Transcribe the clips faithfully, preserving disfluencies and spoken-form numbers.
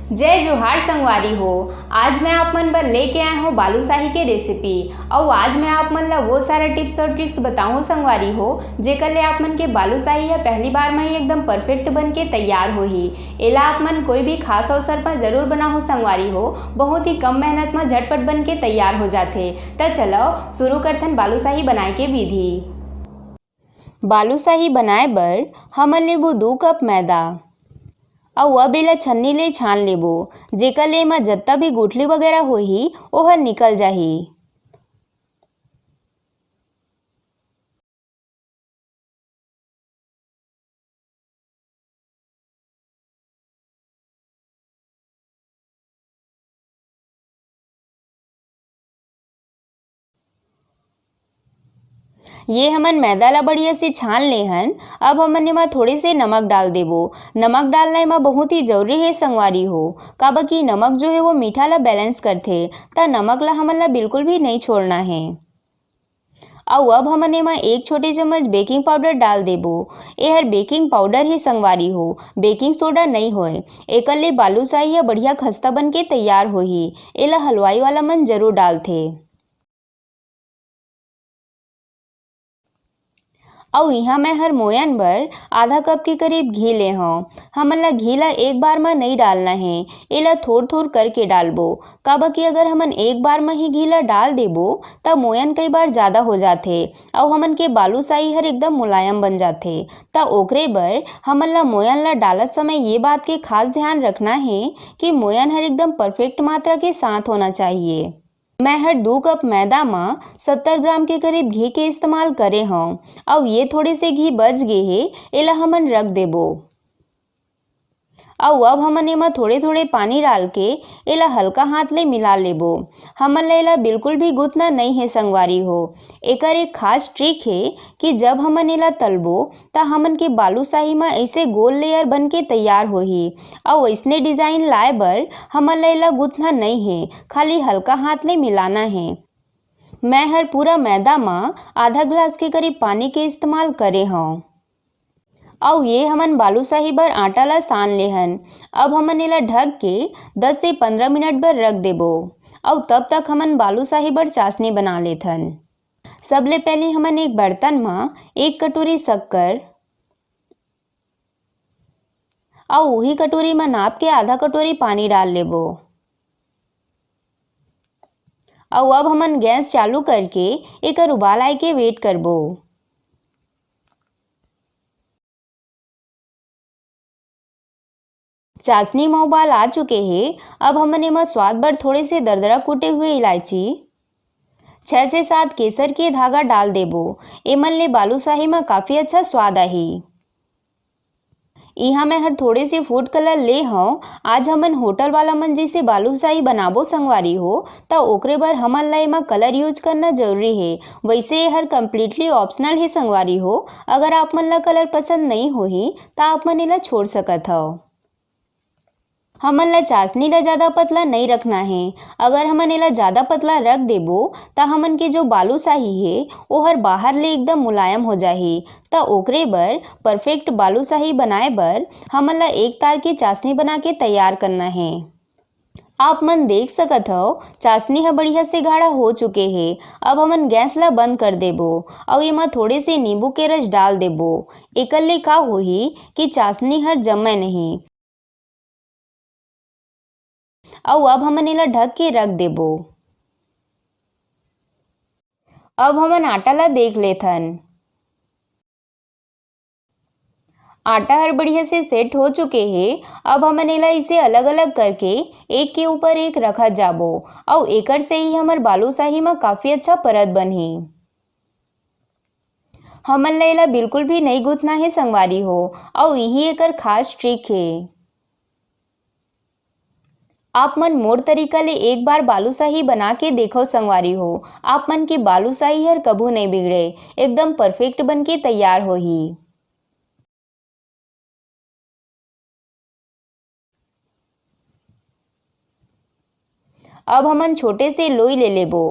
जय जोहार संगवारी हो। आज मैं आप मन बर लेके आए हूँ बालूशाही के रेसिपी। अउ आज मैं आप मन ला वो सारा टिप्स और ट्रिक्स बताऊँ संगवारी हो, जेकर ले आप मन के बालूशाही ह पहली बार में ही एकदम परफेक्ट बन के तैयार होही। एला आप मन कोई भी खास अवसर पर जरूर बनाहू संगवारी हो, बहुत ही कम मेहनत में झटपट बन के तैयार हो जाथे। त चलो शुरू करथन बालूशाही बनाए के विधि। बालूशाही बनाए बर हमन लेबो दू कप मैदा, अउ अब एला छन्नी ले छान लेबो, जेकर ले एमा जत्ता भी गुठली वगैरह होही, ओहर निकल जाही। ये हमन मैदा ला बढ़िया से छान ले हन। अब हमन एमा थोड़े से नमक डाल देबो। नमक डालना एमा बहुत ही जरूरी हे संगवारी हो, काबर कि नमक जो हे वो मीठा ला बैलेंस करथे, त नमक ला हमन ला बिल्कुल भी नहीं छोड़ना हे। अउ अब हमन एमा एक छोटे चम्मच बेकिंग पाउडर डाल देबो। एहर बेकिंग पाउडर ही संगवारी हो, बेकिंग सोडा नई होय। एकर ले बालूशाही ह बढ़िया खस्ता बन के तैयार होही। एला हलवाई वाला मन जरूर डालथे। अउ इहाँ मैं हर मोयन बर आधा कप के करीब घी ले हौं। हमन ला घी ला एक बार म नई डालना हे, एला थोर-थोर करके डालबो, काबर कि अगर हमन एक बार म ही घी ला डाल देबो, त मोयन कई बार जादा हो जाथे अउ हमन के बालूशाही हर एकदम मुलायम बन जाथे। त ओकरे बर हमन ला मोयन ला डालत समय ये बात के खास ध्यान रखना हे कि मोयन हर एकदम परफेक्ट मात्रा के साथ होना चाहिए। मैं हर दू कप मैदा म सत्तर ग्राम के करीब घी के इस्तेमाल करे हौं, अउ ये थोड़े से घी बच गे हे, एला हमन रख देबो। अउ अब हमन एमा थोड़े-थोड़े पानी डाल के एला हल्का हाथ ले मिला लेबो। हमन ला एला बिल्कुल भी गुथना नई हे संगवारी हो। एकर एक खास ट्रिक हे कि जब हमन एला तलबो, त हमन के बालूशाही म अइसे गोल लेयर बन के तैयार होही। अउ अइसने डिजाइन लाए बर हमन ला एला गुथना नई हे, खाली हल्का हाथ ले मिलाना हे। मैं हर पूरा मैदा म आधा ग्लास के करीब पानी के इस्तेमाल करे हौं। अउ ये हमन बालूशाही बर आटा ला सान ले हन। अब हमन एला ढक के दस से पंद्रह मिनट बर रख देबो। अउ तब तक हमन बालूशाही बर चाशनी बना लेथन। सबले पहले हमन एक बर्तन म एक कटोरी शक्कर अउ उही कटोरी म नाप के आधा कटोरी पानी डाल लेबो। अउ अब हमन गैस चालू करके एकर उबाल आए के वेट करबो। चाशनी म उबाल आ चुके हे। अब हमन एमा स्वाद बर थोड़े से दरदरा कूटे हुए इलायची, छह से सात केसर के धागा डाल देबो। एमन ले बालूशाही म काफी अच्छा स्वाद आही। इहाँ मैं हर थोड़े से फूड कलर ले हौं। आज हमन होटल वाला मन जैसे बालूशाही बनाबो संगवारी हो, त ओकरे बर हमन ला एमा कलर यूज करना जरूरी हे। वैसे ये हर कम्प्लीटली ऑप्शनल हे संगवारी हो। अगर आप मन ला कलर पसंद नई होही, त आप मन एला छोड़ सकत हव। हमन ला चाशनी ला जादा पतला नई रखना हे। अगर हमन एला जादा पतला रख देबो, त हमन के जो बालूशाही हे, ओहर बाहर ले एकदम मुलायम हो जाही। त ओकरे बर परफेक्ट बालूशाही बनाए बर हमन ला एक तार के चाशनी बना के तैयार करना हे। आप मन देख सकत हव, चाशनी ह बढ़िया से गाढ़ा हो चुके हे। अब हमन गैस ला बंद कर देबो अउ एमा थोड़े से नींबू के रस डाल देबो। एकर ले का होही कि चाशनी हर जम्मे नहीं। अउ अब हमन एला ढक के रख देबो। अब हमन आटा ला देख लेथन। आटा हर बढ़िया से सेट हो चुके हे। अब हमन एला इसे अलग-अलग करके एक के ऊपर एक रखत जाबो, अउ एकर से ही हमर बालूशाही म काफी अच्छा परत बनही। हमन ला एला बिल्कुल भी नई गुथना हे संगवारी हो, अउ इही एकर खास ट्रिक हे। आप मन मोर तरीका ले एक बार बालूशाही बना के देखव संगवारी हो, आप मन के बालूशाही हर कभू नई बिगड़े, एकदम परफेक्ट बन के तैयार होही। अब हमन छोटे से लोई ले लेबो,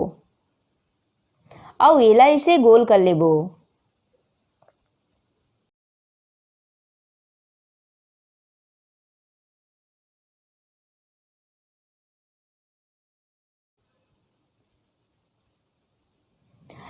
अउ एला इसे गोल कर लेबो।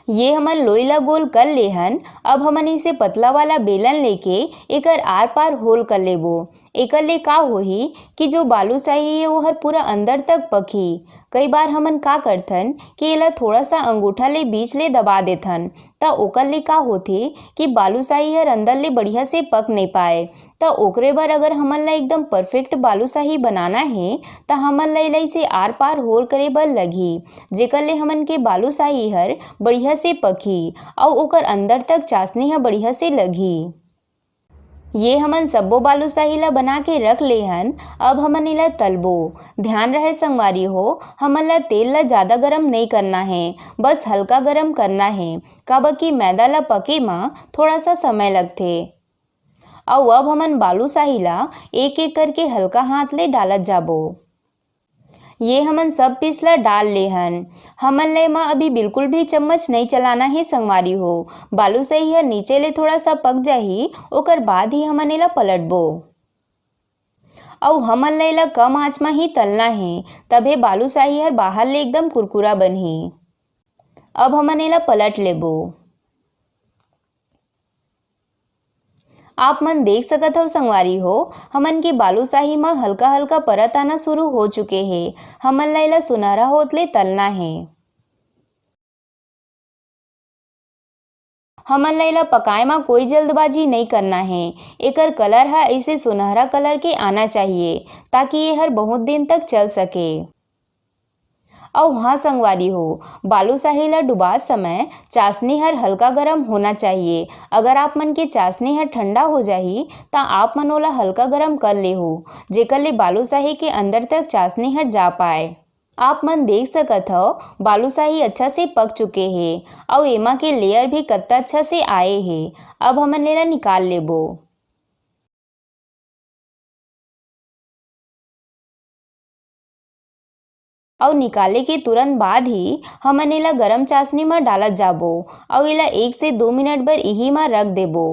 ये हमन लोई ला गोल कर लेहन। अब हमन इसे पतला वाला बेलन लेके एकर आर पार होल कर लेबो। एकर ले का होही कि जो बालूशाही हे, ओहर पूरा अंदर तक पकही। कई बार हमन का करथन कि एला थोड़ा सा अंगूठा ले बीच ले दबा देथन, त ओकर ले का होथे कि बालूशाही हर अंदर ले बढ़िया से पक नहीं पाए। त ओकरे बर अगर हमन ला एकदम परफेक्ट बालूशाही बनाना हे, त हमन ला एला इसे आर पार होल करे बर लगही, जेकर ले हमन के बालूशाही हर बढ़िया से पकही अउ ओकर अंदर तक चाशनी ह बढ़िया से लगही। ये हमन सब्बो बालूशाही ला बना के रख ले हन। अब हमन एला तलबो। ध्यान रहे संगवारी हो, हमन ला तेल ला ज्यादा गरम नई करना हे, बस हल्का गरम करना हे, काबर कि मैदा ला पके म थोड़ा सा समय लगथे। अउ अब हमन बालूशाही ला एक-एक करके हल्का हाथ ले डालत जाबो। ये हमन सब पीस ला डाल ले हन। हमन ला एमा अभी बिल्कुल भी चम्मच नई चलाना हे संगवारी हो। बालूशाही ह नीचे ले थोड़ा सा पक जाही, ओकर बाद ही हमन एला पलटबो। अउ हमन ला एला कम आंच म ही तलना हे, तभे बालूशाही हर बाहर ले एकदम कुरकुरा बनही। अब हमन एला पलट लेबो। आप मन देख सकत हव संगवारी हो, हमन के बालूशाही म हल्का-हल्का परत आना शुरू हो चुके हे। हमन ला एला सुनहरा होत ले तलना हे। हमन ला एला पकाए म कोई जल्दबाजी नई करना हे। एकर कलर ह अइसे सुनहरा कलर के आना चाहिए, ताकि ये हर बहुत दिन तक चल सके। अउ हाँ संगवारी हो, बालूशाही ला डुबात समय चाशनी हर हल्का गरम होना चाहिए। अगर आप मन के चाशनी हर ठंडा हो जाही, त आप मन ओला हल्का गरम कर लेहू, जेकर ले बालूशाही के अंदर तक चाशनी हर जा पाए। आप मन देख सकत हव, बालूशाही अच्छा से पक चुके हे, अउ एमा के लेयर भी कत्ता अच्छा से आए हे। अब हमन एला निकाल लेबो। अउ निकाले के तुरंत बाद ही हमन एला गरम चाशनी म डालत जाबो अउ एला एक से दो मिनट बर इही म रख देबो,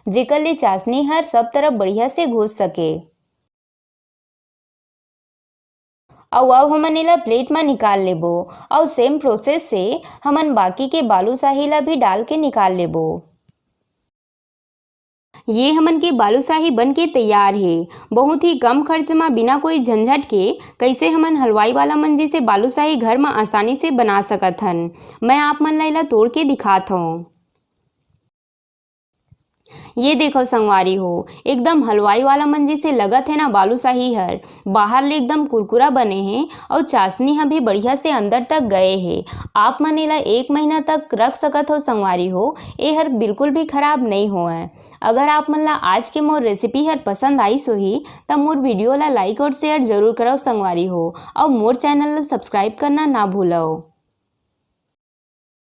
जेकर ले चाशनी हर सब तरफ बढ़िया से घुस सके। अउ अब हमन एला प्लेट म निकाल लेबो अउ सेम प्रोसेस से हमन बाकी के बालूशाही ला भी डाल के निकाल लेबो। ये हमन के बालूशाही बन के तैयार हे। बहुत ही कम खर्च म बिना कोई झंझट के कइसे हमन हलवाई वाला मन जइसे बालूशाही घर म आसानी से बना सकत हन। मैं आप मन ला एला तोड़ के दिखात हव। ये देखो संगवारी हो, एकदम हलवाई वाला मन जइसे लगत हे ना बालूशाही हर। बाहर ले एकदम कुरकुरा बने हे अउ चाशनी ह भी बढ़िया से अंदर तक गए हे। आप मन एला एक महीना तक रख सकत हो संगवारी हो, ए हर बिल्कुल भी खराब नई होवय। अगर आप मन ला आज के मोर रेसिपी हर पसंद आइस होही, त मोर वीडियो ला लाइक अउ शेयर जरूर करव संगवारी हो, अउ मोर चैनल ला सब्सक्राइब करना ना भूलव।